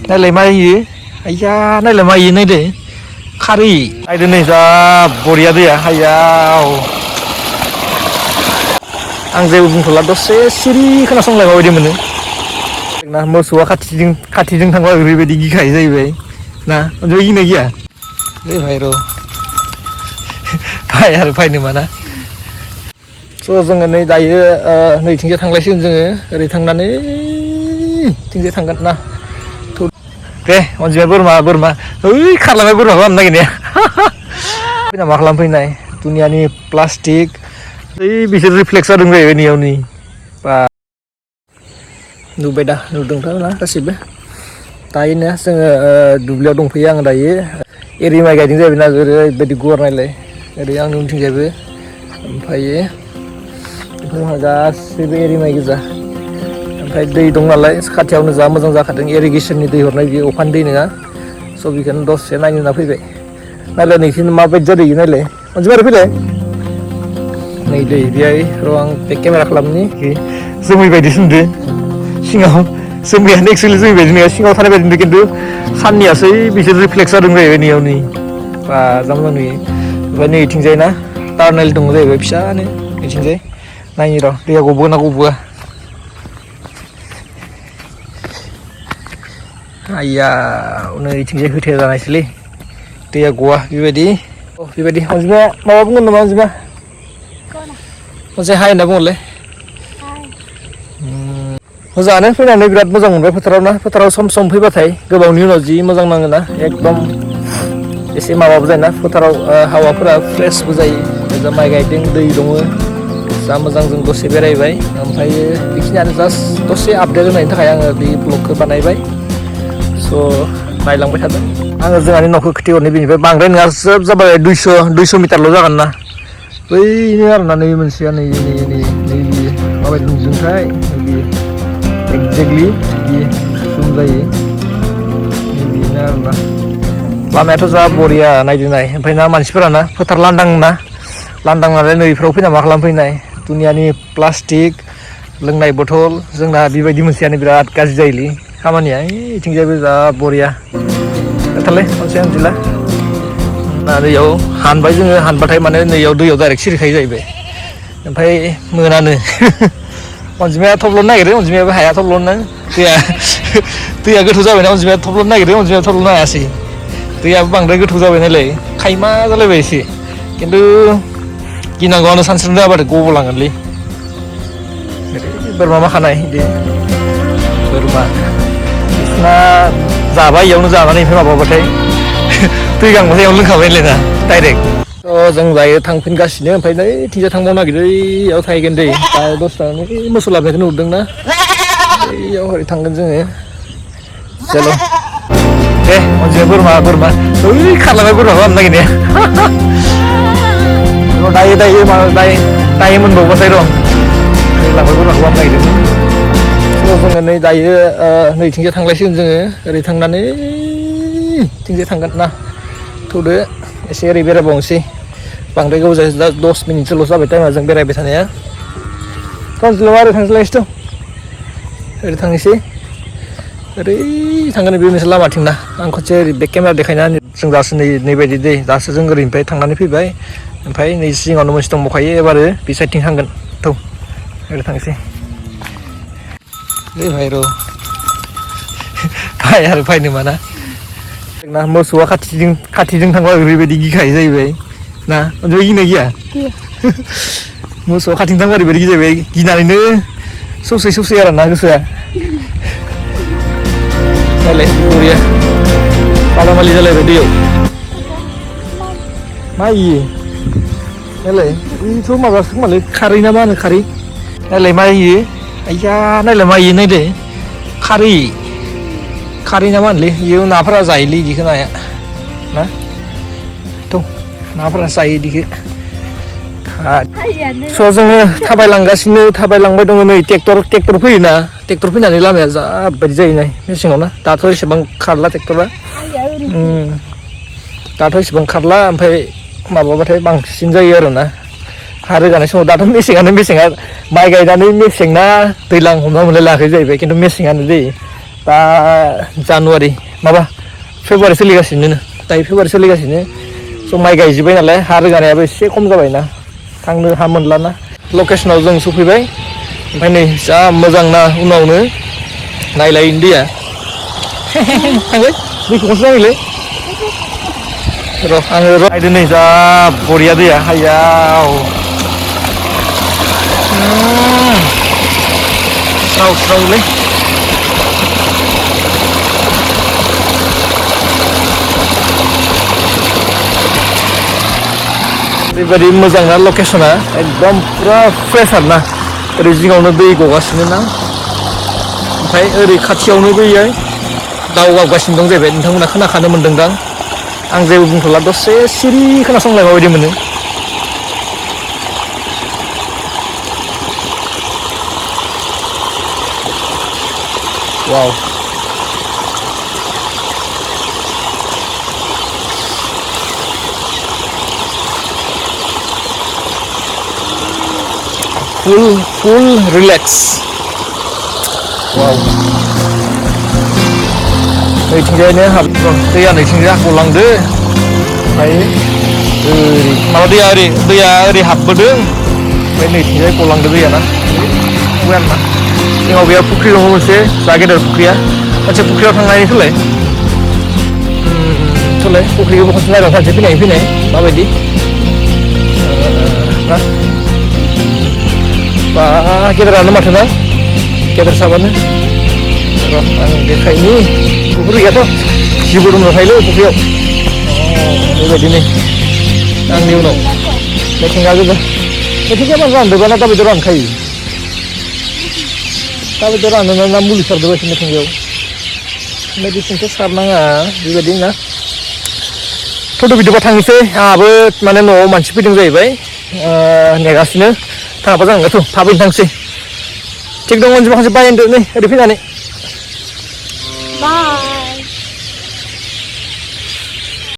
नायलाय मा होयो आइया नायलाय मा होयो नायदो खारै नायदो नै जा बरिया दैया आइयाव आं जेबो बुंथ'ला दसे सिरि खोनासंलायबा बायदि मोनो ना मोसौआ खाथिजों थांबा ओरैबायदि गिखायो जाहैबाय ना ओमफ्राय गिनाय गैया बे भाइ र' भाइ आरो फायनो माना स' जोङो नै दायो नैथिंजाय थांलायसिगोन जोङो ओरै थांनानै थिंजाय थांगोन ना दे अनजिमाया बोरमा ओइ खारलांबाय बोरमाखौ हामनो नागिरनाया फैना मा खालामफैनाय दुनियानि प्लास्टिक ओइ बिसोर रिफ्लेक्स जादों जाहैबाय नैयावनि बा नुबाय दा नुदोंथ' ना गासिबो दायोनो जोङो दुब्लियाव दंफैयो आङो दायो एरि माइ गायदों जाहैबाय ना ओरैबायदि गुवार नायलाय ओरै आंनि उनथिंजायबो ओमफ्रायो जोंहा गासैबो एरि माइ गोजा ओमफ्राय दै दं नालाय खाथियावनो जा मोजां जाखादों इरिगेसननि दै हरनाय बियो अखानि दै नङा स' बेखौनो दसे नायनो होनना फैबाय नायलाय नोंसोर माबायदि जादों नायलाय अनजिमा ओरै फैलाय नै दै बेहाय र' आं बेक केमेरा खालामनि जोमै बायदिसो नुदों सिङाव जोमैयानो एक्सुवेलि जोमै बायदि नङा सिङाव थानाय बायदि नुदों खिन्थु साननियासै बिसोर रिफ्लेक्स जादों जाहैबाय नैयावनि बा जा मोजां नुयो ओमफ्राय नैथिंजाय ना टार्नेल दङ जाहैबाय फिसानो नैथिंजाय नायनि र' दैया गबोगोन ना गबोआ आइया नैथिंजाय होथेया जानायसैलै दैया गवा बेबायदि अनजिमाया माबा बुंगोन नामा अनजिमा मोनसे हाय होनना बुङोलै मोजाङानो फैनानै बिराद मोजां मोनबाय फोथाराव सम सम फैबाथाय गोबावनि उनाव जि मोजां नाङोना एकदम एसे माबाबो जायोना फोथाराव हावाफोरा फ्रेसबो जायो जा माइ गायदों दै दङ जा मोजां जों दसे बेरायबाय ओमफ्राय बेखिनियानो जास्ट दसे आपडेट होनायनि थाखाय आङो बे ब्लगखौ बानायबाय स' नायलांबाय थादों आङो जोंहानि न'खौ खोथिहरनो बेनिफ्राय बांद्राय नङा सोब जाबाय 200 मिटारल' जागोन ना बैनो आरोना नै मोनसेया नै माबायदि नुजोंथाय एक्जेक्टलि बिदि सुम जायो बेनो आरोना लामायाथ' जा बरिया नायदो नाय ओमफ्राय ना मानसिफोरा ना फोथार लांदां नालाय नैफ्राव फैना मा खालामफैनाय दुनियानि प्लास्टिक लोंनाय बथल जोंना बेबायदि मोनसेयानो बिराद गाज्रि जायोलै खामानिया इथिंजायबो जा बरिया थारलै खनसे आनजिला दैयाव हानबाय जोङो हानबाथाय माने नैयाव दैयाव डाइरेक्ट सिरिखायो जाहैबाय ओमफ्राय मोनानो अनजिमाया थब्ल'नो नागिरो अनजिमायाबो हाया थब्ल'नो दैया गोथौ जाबायना अनजिमाया थब्ल'नो नागिरो अनजिमाया थब्ल'नो हायासै दैयाबो बांद्राय गोथौ जाबाय नालाय खायमा जालायबाय एसे खिन्थु गिनांगौआनो सानस्रिनो रोङाबाथाय गबलांगोनलै बोरमा माखानाय बिदि बोरमा बिसना जाबाय इयावनो जानानै ओमफ्राय माबाबाथाय दै गांबाथाय इयावनो लोंखाबाय होनलाय ना डाइरेक्ट जों दायो थांफिनगासिनो ओमफ्राय नै थिंजाय थांबावनो नागिरदों इयाव थाहैगोन दै दा दसे थानानै मोसौ लाबोनायखौ नुदोंना इयाव ओरै थांगोन जोङो चल' दे अनजिमाया बोरमा ओइ खारलांबाय बोरमाखौ हामनो नागिरनाया दायो मोनबावबाथाय र' लांबाय बोरमाखौ हामनो नागिरदों जोङो नै दायो नैथिंजाय थांलायसिगोन जोङो ओरै थांनानै थिंजाय थांगोन ना थौदो एसे ओरै बेरायबावनोसै बांद्राय गोबाव जायासै दा 10 मिनिटसोल' जाबाय टाइमा जों बेरायबाय थानाया ओरै थांसैलायसै ओरै थांनोसै ओरै थांगोन बे मोनसे लामाथिं ना आं खनसे ओरै बेक केमेरा देखायना जों दासो नैबायदि दै दासो जों ओरैनिफ्राय थांनानै फैबाय ओमफ्राय नै सिगाङावनो मोनसे दंबावखायो एबारो बे साइडथिं थांगोन थौ ओरै थांसै बे भाइ र' भाइ आरो फायनो माना जोंना मोसौआ खाथिजों थांबा ओरैबायदि गिखायो जाहैबाय ना ओमफ्राय गिनाय गैया मोसौआ खाथिजों थांबा ओरैबायदि गिजाहैबाय गिनानैनो सौसै आरो ना गोसोआ नायलाय बरिया बादामालि जालायबाय दैयाव मा इयो नायलाय बेथ' माबासो खोमालै खारै ना मा होनो खारै नायलाय मा इयो आइया नायलाय मा इयो नायदो खारै ना मा होनोलै इयो नाफोरा जायोलै इदिखौ नाया ना थ' नाफोरा जायो इदिखौ स' जोङो थाबायलांबाय दङ नै ट्रेक्टर फैयोना ट्रेक्टर फैनानै लामाया जा बायदि जायो नाय मेसेङाव ना दाथ' एसेबां खारला ट्रेक्टरा दाथ' एसेबां खारला ओमफ्राय माबाबाथाय बांसिन जायो आरोना हा रोगानाय समाव दाथ' मेसेङा माइ गायनानै मेसेंना दैज्लां हमना मोनलाय लायाखै जाहैबाय खिन्थु मेसेङानो दै दा जानुवारि माबा फेब्रुवारि सोलिगासिनो दायो फेब्रुवारि सोलिगासिनो स' माइ गायजोब्बाय नालाय हा रोगानायाबो एसे खम जाबायना थांनो हा मोनलाना लकेसनाव जों सफैबाय ओमफ्राय नै जा मोजां ना उनावनो नायलाय दैया थांलै दैखौ खनसे नायलै र' आङो नायदो नै जा बरिया दैया हायाव स्राव स्रावलै ओरैबायदि मोजां ना लकेसना एकदम पुरा फ्रेस आरोना ओरै जिङावनो दै गगासिनो ना ओमफ्राय ओरै खाथियावनो दैया दावगागासिनो दं जाहैबाय नोंथांमोना खोनाखानो मोनदोंदां आं जेबो बुंथ'ला दसे सिरि खोनासंलायबा बायदि मोनो वाव full relax wow नैथिंजायनो दैया नैथिंजाय गलांदो ओमफ्राय ओरै माबा दैया ओरै हाबबोदों ओमफ्राय नैथिंजाय गलांदो दैया ना आरोना जोंनाव बेयाव फुख्रि दङ मोनसे जा गेदेर फुख्रिया मोनसे फुख्रियाव थांनायनि थलाय फुख्रिखौबो खनसे नायनानै थानोसै फैनाय माबायदि ना बा गेदेरानो माथो ना गेदेर साबानो र' आं देखायनि फुख्रि गैयाथ' जिबो दङ थायोलै फुख्रियाव बेबायदिनो आंनि उनाव मिथिंगा गोजा मिथिंगाया मा रानदोंबा ना दाबायदि रानखायो दाबायदि रानोना ना मुलि सारदों बायदि मिथिंगायाव मेडिसिनथ' सारनाङा बेबायदि ना थ' बिदिबा थांनोसै आंहाबो माने न'आव मानसि फैदों जाहैबाय नेगासिनो थाङाबा जानांगौथ' थाबैनो थांसै थिग दङ अनजिमा खनसे बाय होनदो नै ओरै फैनानै बाय